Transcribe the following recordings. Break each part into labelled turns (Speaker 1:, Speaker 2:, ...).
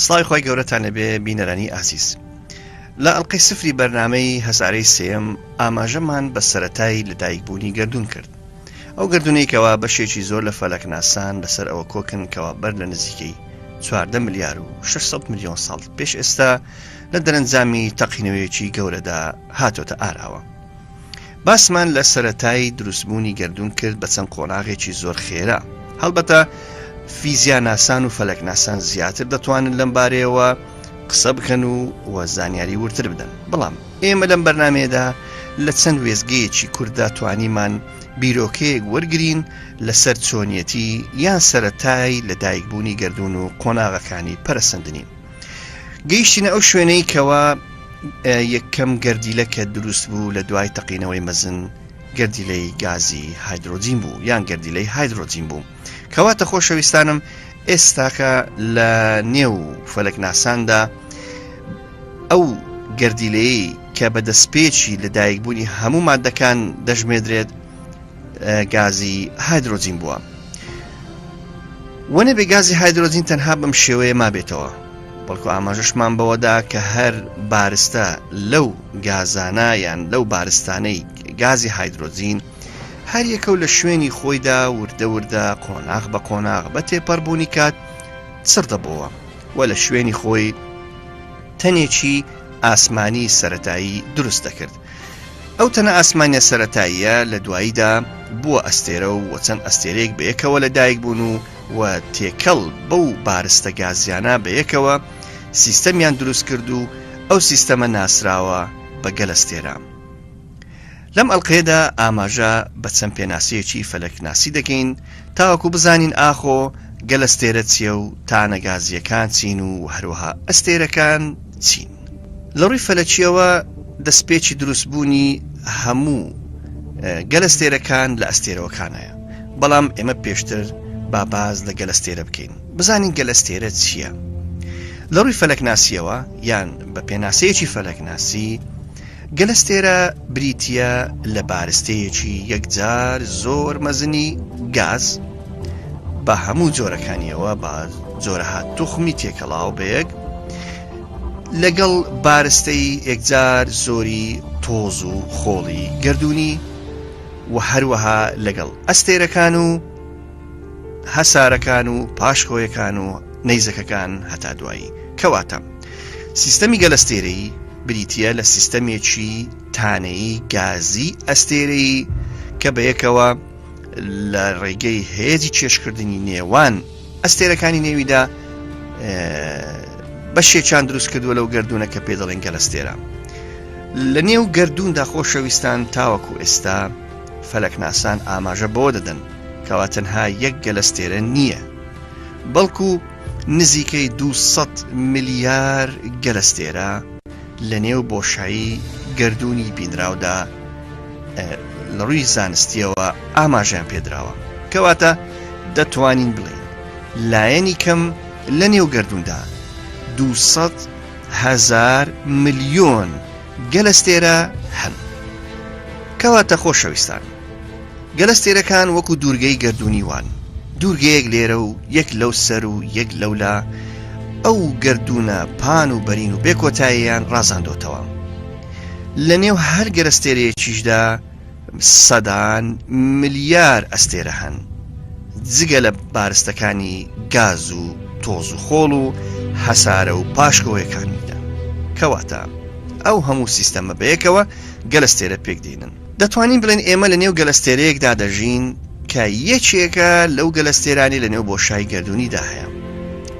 Speaker 1: سڵاوی خوای گەورەتان لەبێ بینەرانی ئازیز. لە ئەڵقەی سفری بەرنامەی هەزارەی سێیەم ئاماژەمان بە سەرەتای لەدایکبوونی گەردوون کرد. ئەو گەردوونەی کەوا بەشێکی زۆر لە فەلەکناسان لەسەر ئەوە کۆکن کەوا بەر لە نزیکەی 14 ملیار و 600 ملیۆن ساڵ پێش ئێستا لە دەرەنجامی تەقینەوەیەکی گەورەدا هاتۆتە ئاراوە. باسمان لە سەرەتای دروستبوونی گەردوون کرد بە چەند قۆناغێکی زۆر خێرا. هەڵبەتە فیزیاناسان و فەلەکناسان زیاتر دەتوانن لەم بارەیەوە قسە بکەن و و زانیاری وردتر بدەن. بەڵام ئێمە لەم بەرنامەیەدا لە چەند وێستگەیەکی کورددا توانیمان بیرۆکەیەک وەرگرین لەسەر چۆنیەتی یان سەرەتای لەدایکبوونی گەردوون و قۆناغەکانی پەرەسەندنی. گەیشتینە ئەو شوێنەی کەوا یەکەم گەردیلە کە دروست بوو لە دوای تەقینەوەی مەزن گەردیلەی گازی هایدرۆجین بوو یان گەردیلەی هایدرۆجین بوو کەواتە خۆشەویستانم ئێستاکە لە نێو فەلەکناساندا ئەو گەردیلەیە کە بە دەستپێکی لەدایکبوونی هەموو مادەکان دەژمێدرێت گازی هایدرۆجین بووە وەنەبێ گازی هایدرۆجین تەنها بەم شێوەیە مابێتەوە بەڵکو ئاماژەشمان بەوەدا کە هەر بارستە لەو گازانە یان لەو بارستانەی گازی هایدرۆجین هەر یەکەو لە شوێنی خۆیدا وردە وردە قۆناغ بە قۆناغ بە تێپەڕبوونی کات چڕ دەبۆوە و لە شوێنی خۆی تەنێکی ئاسمانی سەتایی دروست دەکرد. ئەو تەنە ئاسمانیە سەرەتاییە لە دواییدا بووە ئەستێرە و چەند ئەستێرەیەک بەیەکەوە لە دایک بوون و و تێکەڵ بەو بارستە گازیانە بەیەکەوە سیستەمیان دروست کرد و ئەو سیستەمە ناسراوە بە گەلەستێرە. لەم ئەڵقەیەدا ئاماژە بە چەند پێناسەیەکی فەلەکناسی دەکەین تاوەکو بزانین ئاخۆ گەلەستێرە چیە و تانە گازییەکان چین و هەروەها ئەستێرەکان چین. لە ڕووی فەلەکییەوە دەستپێکی دروستبوونی هەموو گەلەستێرەکان لە ئەستێرەوەکانایە، بەڵام ئێمە پێشتر با باس لە گەلەستێرە بکەین بزانین گەلەستێرە چییە؟ لە ڕووی فەلەکناسییەوە یان بە پێناسەیەکی فەلەکناسی گەلەستێرە بریتییە لە بارستەیەکی یەکجار زۆر مەزنی گاز بە هەموو جۆرەکانیەوە بە جۆرەها توخمی تێکەڵاو بەیەک لەگەڵ بارستەی یەکجار زۆری تۆز و خۆڵی گەردوونی و هەروەها لەگەڵ ئەستێرەکان و هەسارەکان و پاشکۆیەکان و نەیزەکەکان هەتا دوایی. کەواتە سیستەمی گەلەستێرەیی بریتییە لە سیستەمێکی تانەیی گازی ئەستێرەیی کە بەیەکەوە لە ڕێگەی هێزی کێشکردنی نێوان ئەستێرەکانی نێویدا بەشێکیان دروست کردووە لەو گردونە کە پێ دەڵێن گەلەستێرە لە نێو گردوندا خۆشەویستان تاوەکو ئێستا فەلەکناسان ئاماژە بەوە دەدەن کەوا تەنها یەک گەلەستێرە نییە بەڵکو نزیکەی 200 ملیار گەلەستێرە لە نێو بۆشایی گەردوونی بینراودا لە ڕووی زانستیەوە ئاماژەیان پێدراوە کەواتە دەتوانین بڵێین لایەنی کەم لە نێو گەردووندا 200 هەزار ملیۆن گەلەستێرە هەن. کەواتە خۆشەویستان گەلەستێرەکان وەکو دوورگەی گەردوونی وان، دوورگەیەک لێرە و یەک لەو سەر و یەک لەولا ئەو گەردوونە پان و بەرین و بێ کۆتاییان ڕازاندۆتەوە. لە نێو هەر گەلەستێرەیەکیشدا سەدان ملیار ئەستێرە هەن، جگە لە بارستەکانی گاز و تۆز و خۆڵ و هەسارە و پاشکۆیەکانیدا. کەواتە ئەو هەموو سیستەمە بەیەکەوە گەلەستێرە پێکدێنن. دەتوانین بڵێین ئێمە لە نێو گەلەستێرەیەکدا دەژین کە یەکێکە لەو گەلەستێرانەی لە نێو بۆشای گەردوونیدا هەیە.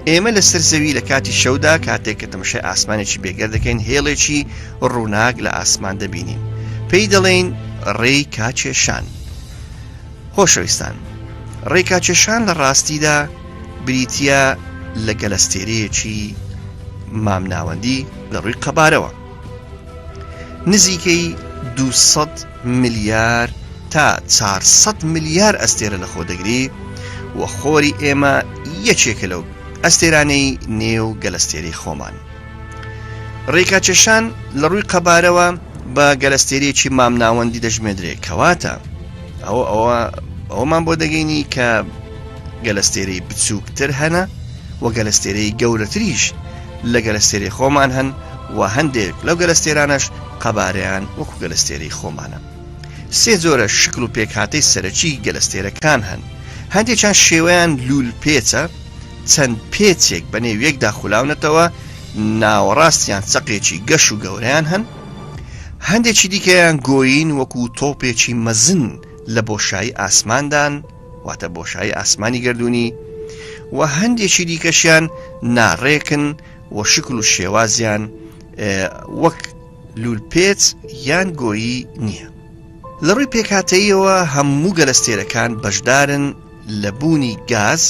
Speaker 1: ئێمە لەسەر زەوی لە کاتی شەودا کاتێک کە تەمەشای ئاسمانێکی بێگەرد دەکەین هێڵێکی ڕووناک لە ئاسمان دەبینین پێی دەڵێین ڕێی کاکێشان. خۆشەویستان ڕێکاکێشان لە ڕاستیدا بریتییە لە گەلەستێرەیەکی مامناوەندی لە ڕووی قەبارەوە. نزیکەی 200 ملیار تا 400 ملیار ئەستێرە لەخۆ دەگری و خۆری ئێمە یەکێکە لەو ئەستێرانەی نێو گەلەستێرەی خۆمان. ڕێکاکێشان لە ڕووی قەبارەوە بە گەلەستێرەیەکی مامناوەندی دەژمێدرێ کەواتە ئەوە ئەوە ئەوەمان بۆ دەگەینی کە گەلەستێرەی بچووکتر هەنە و گەلەستێرەی گەورەتریش. لە گەلەستێرەی خۆمان هەن و هەندێک لەو گەلەستێرانەش قەبارەیان وەکو گەلەستێرەی خۆمانە. سێ جۆرە شکڵ و پێکهاتەی سەرەکی گەلەستێرەکان هەن، هەندێکیان شێوەیان لوول پێچە، چەند پێچێک بە نێو یەکدا خولاونەتەوە، ناوەڕاستیان چەقێکی گەش و گەورەیان هەن، هەندێکی دیکەیان گۆیین وەکو تۆپێکی مەزن لە بۆشایی ئاسماندان، واتە بۆشایی ئاسمانی گەردوونی، و هەندێکی دیکەشیان ناڕێکن و شکل و شێوازیان وەک لوولپێچ یان گۆیی نییە. لە ڕووی پێکهاتەییەوە هەموو گەلەستێرەکان بەشدارن لە بوونی گاز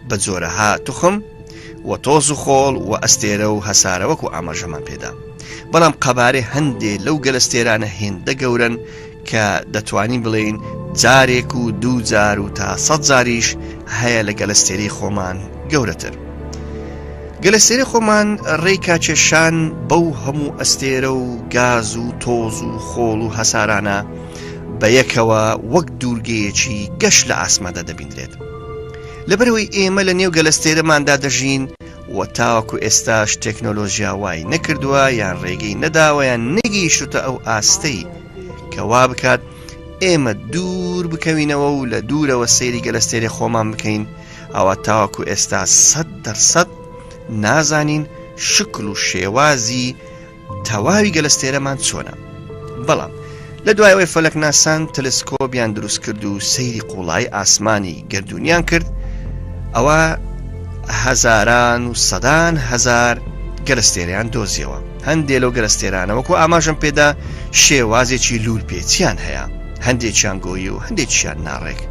Speaker 1: بە جۆرەها توخم و تۆز و خۆڵ و ئەستێرە و هەسارە وەکو ئاماژەمان پێدا. بەڵام قەبارەی هەندێ لەو گەلەستێرانە هێندە گەورەن کە دەتوانین بڵێین جارێک و دوو جار و تا سەد جاریش هەیە لە گەلەستێرەی خۆمان گەورەتر. گەلەستێرەی خۆمان ڕێی کاکێشان بەو هەموو ئەستێرە و گاز و تۆز و خۆڵ و هەسارانە بە یەکەوە وەک دوورگەیەکی گەش لە ئاسماندا دەبیندرێت. لەبەرئەوەی ئێمە لە نێو گەلەستێرەماندا دەژین و تاوەکو ئێستاش تەکنۆلۆژیا وای نەکردووە یان ڕێگەی نەداوە یان نەگەیشتوتە ئەو ئاستەی کە وا بکات ئێمە دوور بکەوینەوە و لە دوورەوە سەیری گەلەستێرەی خۆمان بکەین ئەوە تاوەکو ئێستا 100% نازانین شکل و شێوازی تەواوی گەلەستێرەمان چۆنە بەڵام لە دوای ئەوەی فەلەکناسان تەلسکۆبیان دروست کرد و سەیری قوڵایی ئاسمانی گەردوونیان کرد ئەوە هەزاران و سەدان هەزار گەلەستێرەیان دۆزیەوە هەندێ لەو گەلەستێرانە وەکو ئاماژەم پێدا شێوازێکی لوول پێچیان هەیە هەندێکیان گۆیی و هەندێکیان ناڕێک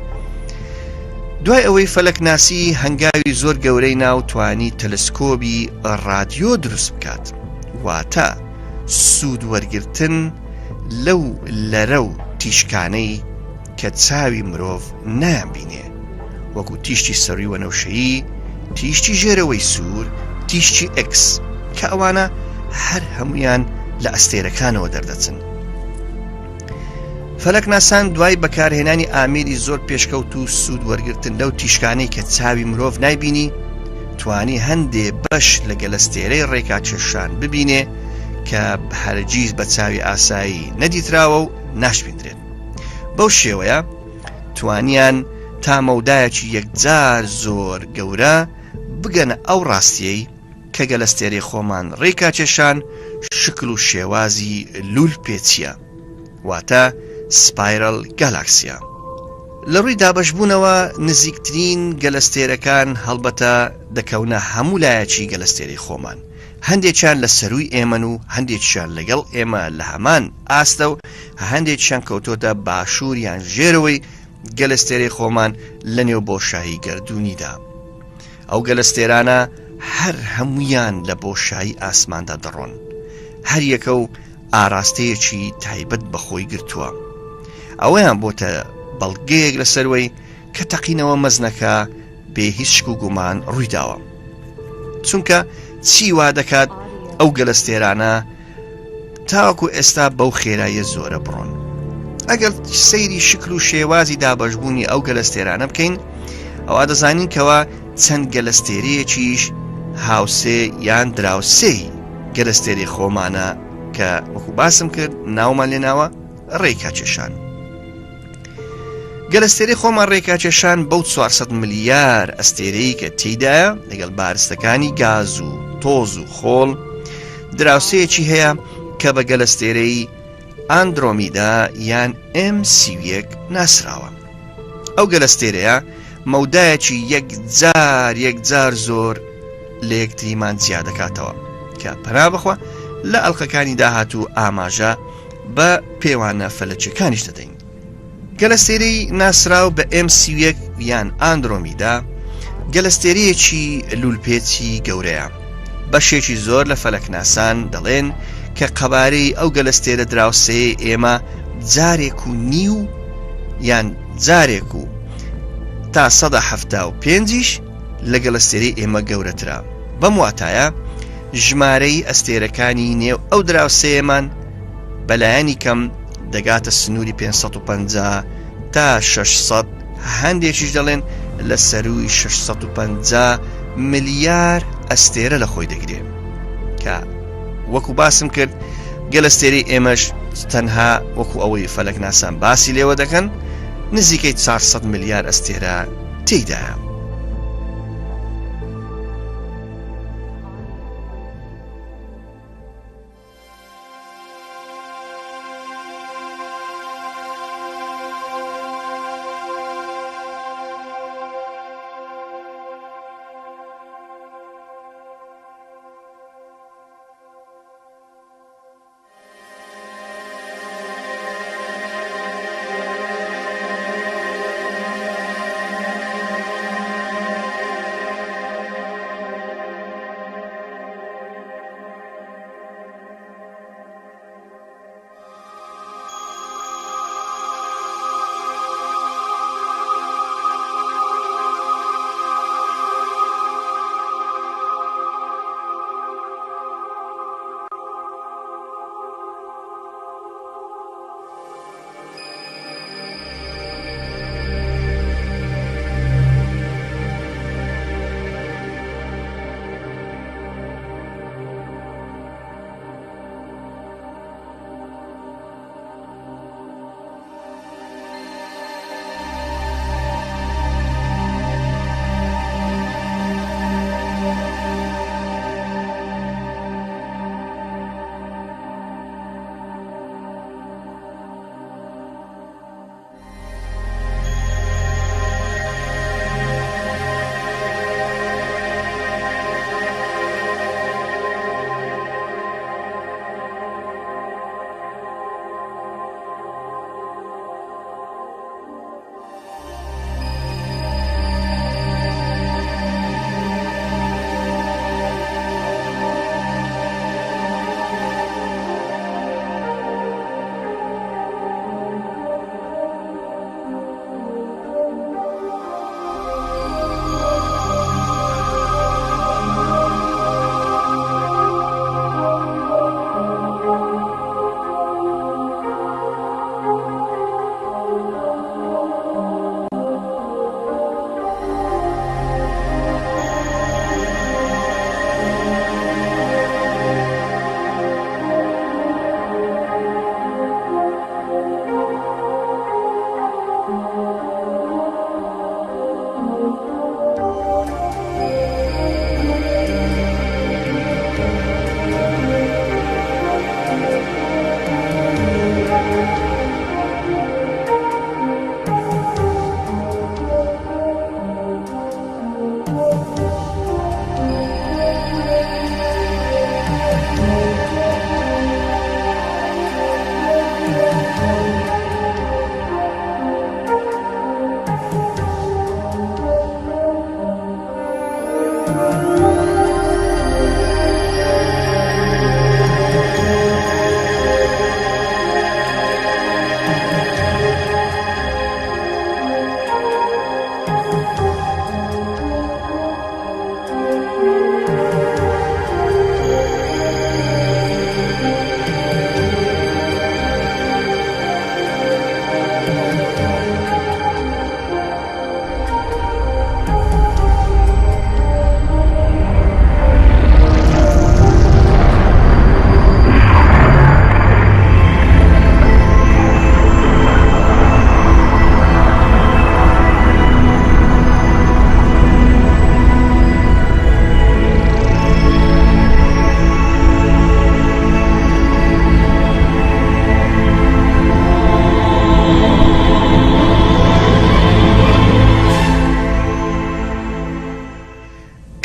Speaker 1: دوای ئەوەی فەلەکناسی هەنگاوی زۆر گەورەی ناو توانی تەلسکۆبی ڕادیۆ دروست بکات واتە سوود وەرگرتن لەو لەرە و تیشکانەی کە چاوی مرۆڤ نایانبینێ وەکو تیشکی سەرووی وەنەوشەیی، تیشکی ژێرەوەی سوور، تیشکی ئێکس، کە ئەوانە هەر هەموویان لە ئەستێرەکانەوە دەردەچن. فەلەکناسان دوای بەکارهێنانی ئامێری زۆر پێشکەوتوو سوود وەرگرتن لەو تیشکانەی کە چاوی مرۆڤ نایبینی، توانی هەندێ بەش لە گەلەستێرەی ڕێکاکێشان ببینێ کە هەرگیز بە چاوی ئاسایی نەدیتراوە و ناشبیندرێت. بەو شێوەیە توانیان تا مەودایەکی یەکجار زۆر گەورە بگەنە ئەو ڕاستیەی کە گەلەستێرەی خۆمان ڕێکاکێشان شکل و شێوازی لوول پێچیە واتە سپایرەل گالاکسیە. لە ڕووی دابەشبوونەوە نزیکترین گەلەستێرەکان هەڵبەتە دەکەونە هەموو لایەکی گەلەستێرەی خۆمان، هەندێکیان لە سەرووی ئێمەن و هەندێکیشیان لەگەڵ ئێمە لە هەمان ئاستە و هەندێکیشیان کەوتۆتە باشوور یان ژێرەوەی گەلەستێرەی خۆمان لە نێو بۆشایی گەردوونیدا. ئەو گەلەستێرانە هەر هەموویان لە بۆشایی ئاسماندا دەڕۆن. هەر یەکە و ئاراستەیەکی تایبەت بە خۆی گرتووە. ئەوەیان بۆتە بەڵگەیەک لەسەروەی کە تەقینەوە مەزنەکە بێ هیچ شک و گومان ڕوویداوە. چونکە چی وا دەکات ئەو گەلەستێرانە تاوەکو ئێستا بەو خێراییە زۆرە بڕۆن؟ ئەگەر سەیری شکل و شێوازی دابەشبوونی ئەو گەلەستێرانە بکەین ئەوا دەزانین کەوا چەند گەلەستێرەیەکیش هاوسێ یان دراوسێی گەلەستێری خۆمانە کە وەکو باسم کرد ناومان لێناوە ڕێکاکێشان. گەلەستێرەی خۆمان ڕێکاکێشان بەو 400 ملیار ئەستێرەی کە تێیدایە لەگەڵ بارستەکانی گاز و تۆز و خۆڵ دراوسەیەکی هەیە کە بە گەلەستێرەی ئاندرۆمیدا یان M31 ناسراوە. ئەو گەلەستێرەیە مەودایەکی یەکجار یەکجار زۆر لە یەکتریمان جیا دەکاتەوە کە پەنا بخوا لە ئەڵلقەکانی داهاتوو ئاماژە بە پێوانە فەلەکیەکانیش دەدەین. گەلەستێرەی ناسراو بە ئێم 31 یان ئاندرۆمیدا گەلەستێرەیەکی لولپێچی گەورەیە. بەشێکی زۆر لە فەلەکناسان دەڵێن کە قەبارەی ئەو گەلەستێرە دراوسێیەی ئێمە جارێک و نیو یان جارێک و تا سەدا 75یش لە گەلەستێرەی ئێمە گەورەترە. بەم واتایە ژمارەی ئەستێرەکانی نێو ئەو دراوسێیەمان بەلایەنی کەم دەگاتە سنووری 550 تا 600 هەندێکیش دەڵێن لە سەرووی 650 ملیار ئەستێرە لە خۆی دەگرێ. کە وەکو باسم کرد گەلەستێرەی ئێمەش تەنها وەکو ئەوەی فەلەکناسان باسی لێوە دەکەن نزیکەی 400 ملیار ئەستێرە تێیدایە.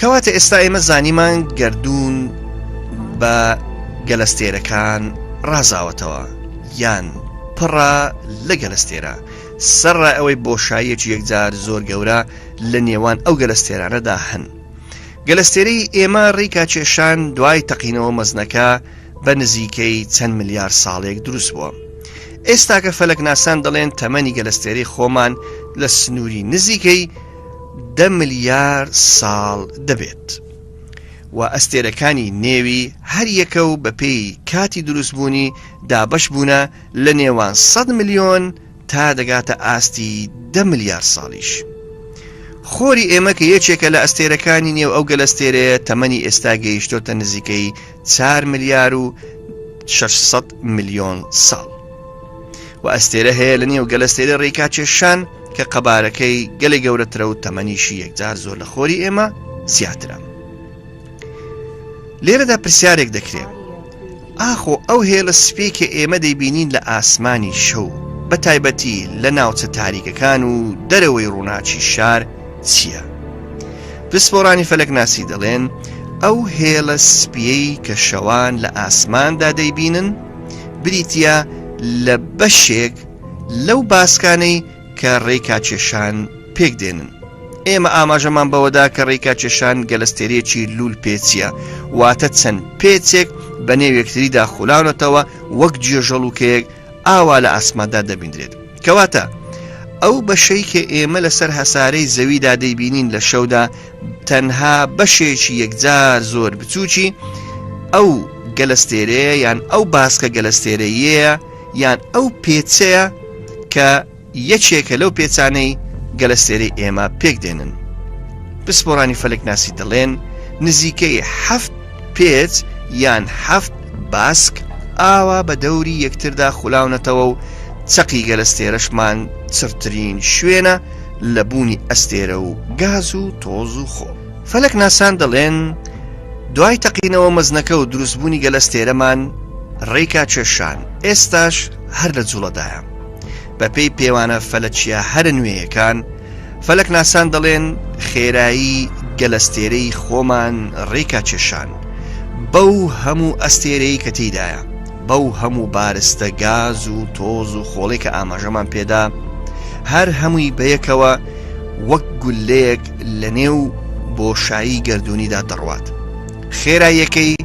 Speaker 1: کەواتە ئێستا ئێمە زانیمان گەردوون بە گەلەستێرەکان ڕازاوەتەوە یان پڕە لە گەلەستێرە سەرڕای ئەوەی بۆشاییەکی یەکجار زۆر گەورە لە نێوان ئەو گەلەستێرانەدا هەن. گەلەستێرەی ئێمە ڕیکا کێشان دوای تەقینەوە مەزنەکە بە نزیکەی چەند ملیار ساڵێک دروست بووە. ئێستاکە فەلەکناسان دەڵێن تەمەنی گەلەستێرەی خۆمان لە سنووری نزیکەی دە ملیار ساڵ دەبێت. و ئەستێرەکانی نێوی هەر یەکە و بەپێی کاتی دروستبوونی دابەش بوونە لە نێوان 100 ملیۆن تا دەگاتە ئاستی دە ملیار ساڵیش. خۆری ئێمە کە یەکێکە لە ئەستێرەکانی نێو ئەو گەلەستێرەیە تەمەنی ئێستا گەیشتۆتە نزیکەی 4 ملیار و 600 ملیۆن ساڵ. و ئەستێرە هەیە لە نێو گەلەستێرە ڕێکاکێشان کە قەبارەکەی گەلێ گەورەترە و تەمەنیشی یەکجار زۆر لە خۆری ئێمە زیاترە. لێرەدا پرسیارێک دەکرێت ئاخۆ ئەو هێڵە سپیەی کە ئێمە دەیبینین لە ئاسمانی شەو بە تایبەتی لە ناوچە تاریکەکان و دەرەوەی ڕووناکی شار چییە؟ پسپۆڕانی فەلەکناسی دەڵێن ئەو هێڵە سپیەی کە شەوان لە ئاسماندا دەیبینن بریتە لە بەشێک لەو باسکانەی کە ڕێکاکێشان پێک دێنن. ئێمە ئاماژەمان بەوەدا کە ڕێکاکێشان گەلەستێرەیەکی لوول پێچیە، واتە چەند پێچێک بە نێو یەکتریدا خولاونەتەوە وەک گێژەڵوکەیەک ئاوا لە ئاسماندا دەبیندرێت. کەواتە ئەو بەشەی کە ئێمە لەسەر هەسارەی زەویدا دەیبینین لە شەودا تەنها بەشێکی یەکجار زۆر بچووکی ئەو گەلەستێرەیە یان ئەو باسکە گەلەستێرەیەیە یان ئەو پێچەیە کە یەکێکە لەو پێچانەی گەلەستێرەی ئێمە پێک دێنن. پسپۆڕانی فەلەکناسی دەڵێن نزیکەی حەفت پێچ یان حەفت باسک ئاوا بە دەوری یەکتردا خولاونەتەوە و چەقی گەلەستێرەشمان چڕترین شوێنە لە بوونی ئەستێرە و گاز و تۆز و خۆڵ. فەلەکناسان دەڵێن دوای تەقینەوە مەزنەکە و دروستبوونی گەلەستێرەمان ڕێکا کێشان ئێستاش هەر لە جوڵەدایە. بەپێی پێوانە فەلەکییە هەرە نوێیەکان، فەلەکناسان دەڵێن خێرایی گەلەستێرەی خۆمان ڕێکا کێشان بەو هەموو ئەستێرەی کە تێیدایە، بەو هەموو بارستە گاز و تۆز و خۆڵەی کە ئاماژەمان پێدا، هەر هەمووی بەیەکەوە وەک گوللەیەک لەنێو بۆشایی گەردوونیدا دەڕوات. خێراییەکەی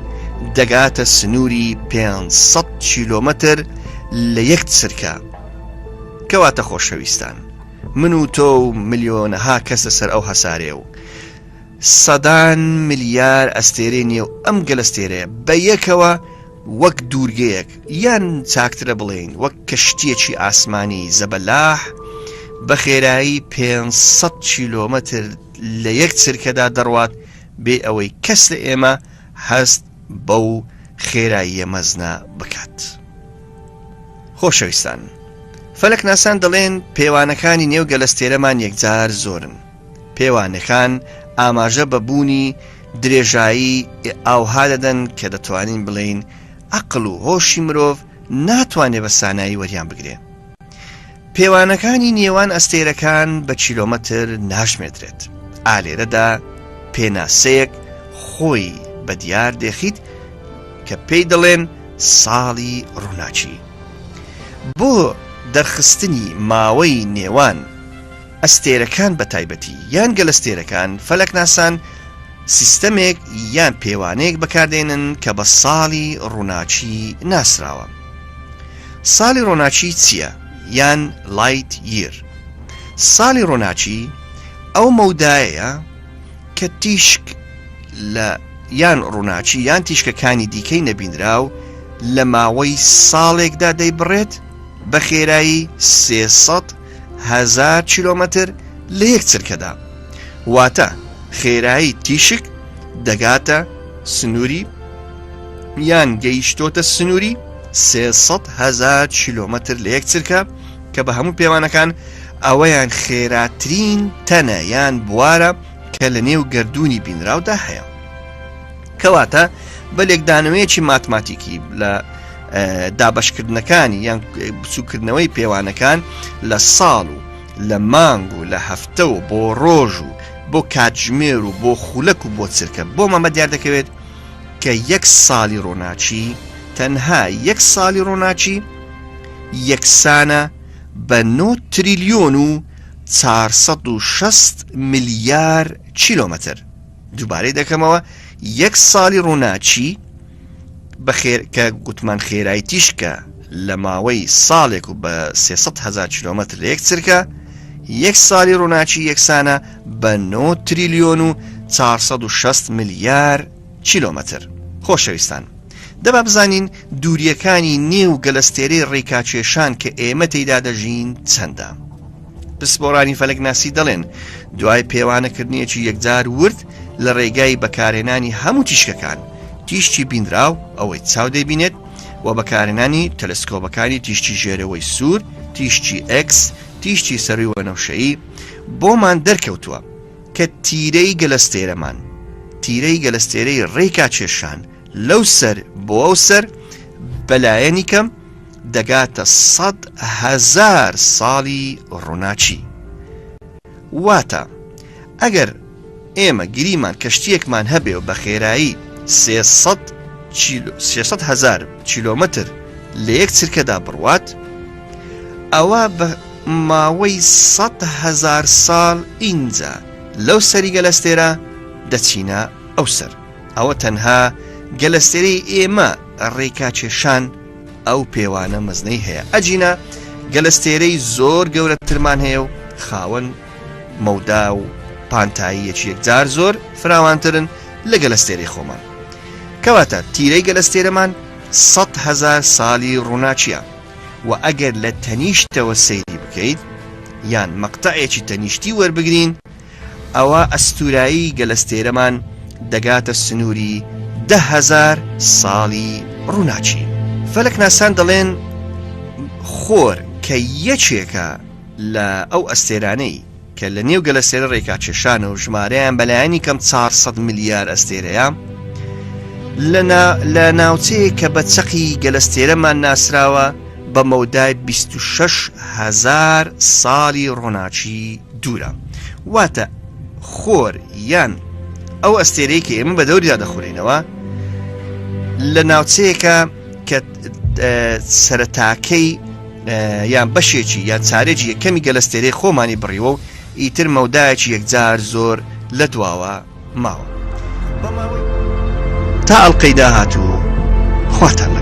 Speaker 1: دەگاتە سنووری 500 کیلۆمەتر لە یەک چرکە. کەواتە خۆشەویستان، من و تۆ و ملیۆنەها کەس لەسەر ئەو هەسارەیە و سەدان ملیار ئەستێرەی نێو ئەم گەلەستێرەیە بە یەکەوە وەک دوورگەیەک یان چاکترە بڵێین وەک کەشتییەکی ئاسمانی زەبەلاح بە خێرایی 500 کیلۆمەتر لە یەک چرکەدا دەڕوات بێ ئەوەی کەس لە ئێمە هەست بەو خێراییە مەزنە بکات. خۆشەویستان فەلەکناسان دەڵێن پێوانەکانی نێو گەلەستێرەمان یەکجار زۆرن. پێوانەکان ئاماژە بە بوونی درێژایی ئاوها دەدەن کە دەتوانین بڵێین عەقڵ و هۆشی مرۆڤ ناتوانێ بە سانایی وەریان بگرێ. پێوانەکانی نێوان ئەستێرەکان بە کیلۆمەتر ناژمێردرێت. ئا لێرەدا پێناسەیەک خۆی بە دیار دێخیت کە پێی دەڵێن ساڵی ڕووناکی. بۆ دەرخستنی ماوەی نێوان ئەستێرەکان بە تایبەتی یان گەلەستێرەکان، فەلەکناسان سیستەمێک یان پێوانەیەک بەکاردێنن کە بە ساڵی ڕووناکی ناسراوە. ساڵی ڕۆناکی چییە یان Light Year؟ ساڵی ڕۆناکی ئەو مەودایەیە کە تیشک لە یان ڕووناکی یان تیشکەکانی دیکەی نەبینراو لە ماوەی ساڵێکدا دەیبڕێت بە خێرایی 300 هەزار کیلۆمەتر لە یەک چرکەدا واتە خێرایی تیشک دەگاتە سنووری یان گەیشتۆتە سنووری 300 هەزار کیلۆمەتر لە یەک چرکە کە بە هەموو پێوانەکان ئەوەیان خێراترین تەنە یان بوارە کە لە نێو گەردوونی بینراودا هەیە کەواتە بە لێکدانەوەیەکی ماتماتیکی لە دابشکردنەکانی یان بچووکردنەوەی پێوانەکان لە ساڵ و لە مانگ و لە هەفتە و بۆ ڕۆژ و بۆ کاتژمێر و بۆ خولەک و بۆ چرکە بۆ مەمە دیار دەکەوێت کە یەک ساڵی ڕۆناکی تەنها یەک ساڵی ڕۆناکی یەکسانە بە 9 تریلیۆن و 460 ملیار کیلۆمەتر دووبارەی دەکەمەوە یەک ساڵی ڕووناکی بەخێر کە گوتمان خێرای تیشکە لە ماوەی ساڵێک و بە 300 هزار کیلۆمەتر لە یەک چرکە یەک ساڵی ڕووناکی یەکسانە بە 9 تریلیۆن و 460 ملیار کیلۆمەتر خۆشەویستان دەبا بزانین دووریەکانی نێو گەلەستێرەی ڕێکاکێشان کە ئێمە تێیدا دەژین چەندە؟ پسپۆڕانی فەلەکناسی دەڵێن دوای پێوانەکردنێکی یەکجار ورد لە ڕێگای بەکارهێنانی هەموو تیشکەکان، تیشکی بینراو، ئەوەی چاو دەیبینێت، و بەکارهێنانی تەلەسکۆبەکانی تیشکی ژێرەوەی سوور، تیشکی ئێکس، تیشکی سەرووی وەنەوشەیی، بۆمان دەرکەوتووە کە تیرەی گەلەستێرەمان، تیرەی گەلەستێرەی ڕێکاکێشان لەو سەر بۆ ئەو سەر بەلایەنی کەم دەگاتە 100,000 ساڵی ڕووناکی. واتە ئەگەر ئێمە گریمان کەشتییەکمان هەبێ و بە خێرایی 300 هەزار کیلۆمەتر لە یەک چرکەدا بڕوات، ئەوا بە ماوەی 100,000 ساڵ ئینجا لەو سەری گەلەستێرە دەچینە ئەو سەر. ئەوە تەنها گەلەستێرەی ئێمە ڕێکاکێشان ئەو پێوانە مەزنەی هەیە ئەجینا گەلەستێرەی زۆر گەورەترمان هەیە و خاوەن مەودا و پانتاییەکی یەکجار زۆر فراوانترن لە گەلەستێرەی خۆمان کەواتە تیرەی گەلەستێرەمان 100 هەزار ساڵی ڕووناکیە و ئەگەر لە تەنیشتەوە سەیری بکەیت یان مەقتەعێکی تەنیشتی وەربگرین ئەوا ئەستوورایی گەلەستێرەمان دەگاتە سنووری 10,000 ساڵی ڕووناکی. فەلەکناسان دەڵێن خۆر کە یەکێکە لە ئەو ئەستێرانەی کە لە نێو گەلەستێرە ڕێکاکێشانە و ژمارەیان بەلایەنی کەم 400 ملیار ئەستێرەیە، لە ناوچەیەک کە بە چەقی گەلەستێرەمان ناسراوە بە مەودای 26 هەزار ساڵی ڕۆناکی دوورە واتە خۆر یان ئەو ئەستێرەی کە ئێمە بە دەوریدا دەخورێنەوە لە ناوچەیەکە کە سەرەتاکەی یان بەشێکی یان چارێکی یەکەمی گەلەستێرەی خۆمانی بڕیوە و ئیتر مەودایەکی یەکجار زۆر لە دواوە ماوە تا ئەڵلقەی داهاتوو خواتان.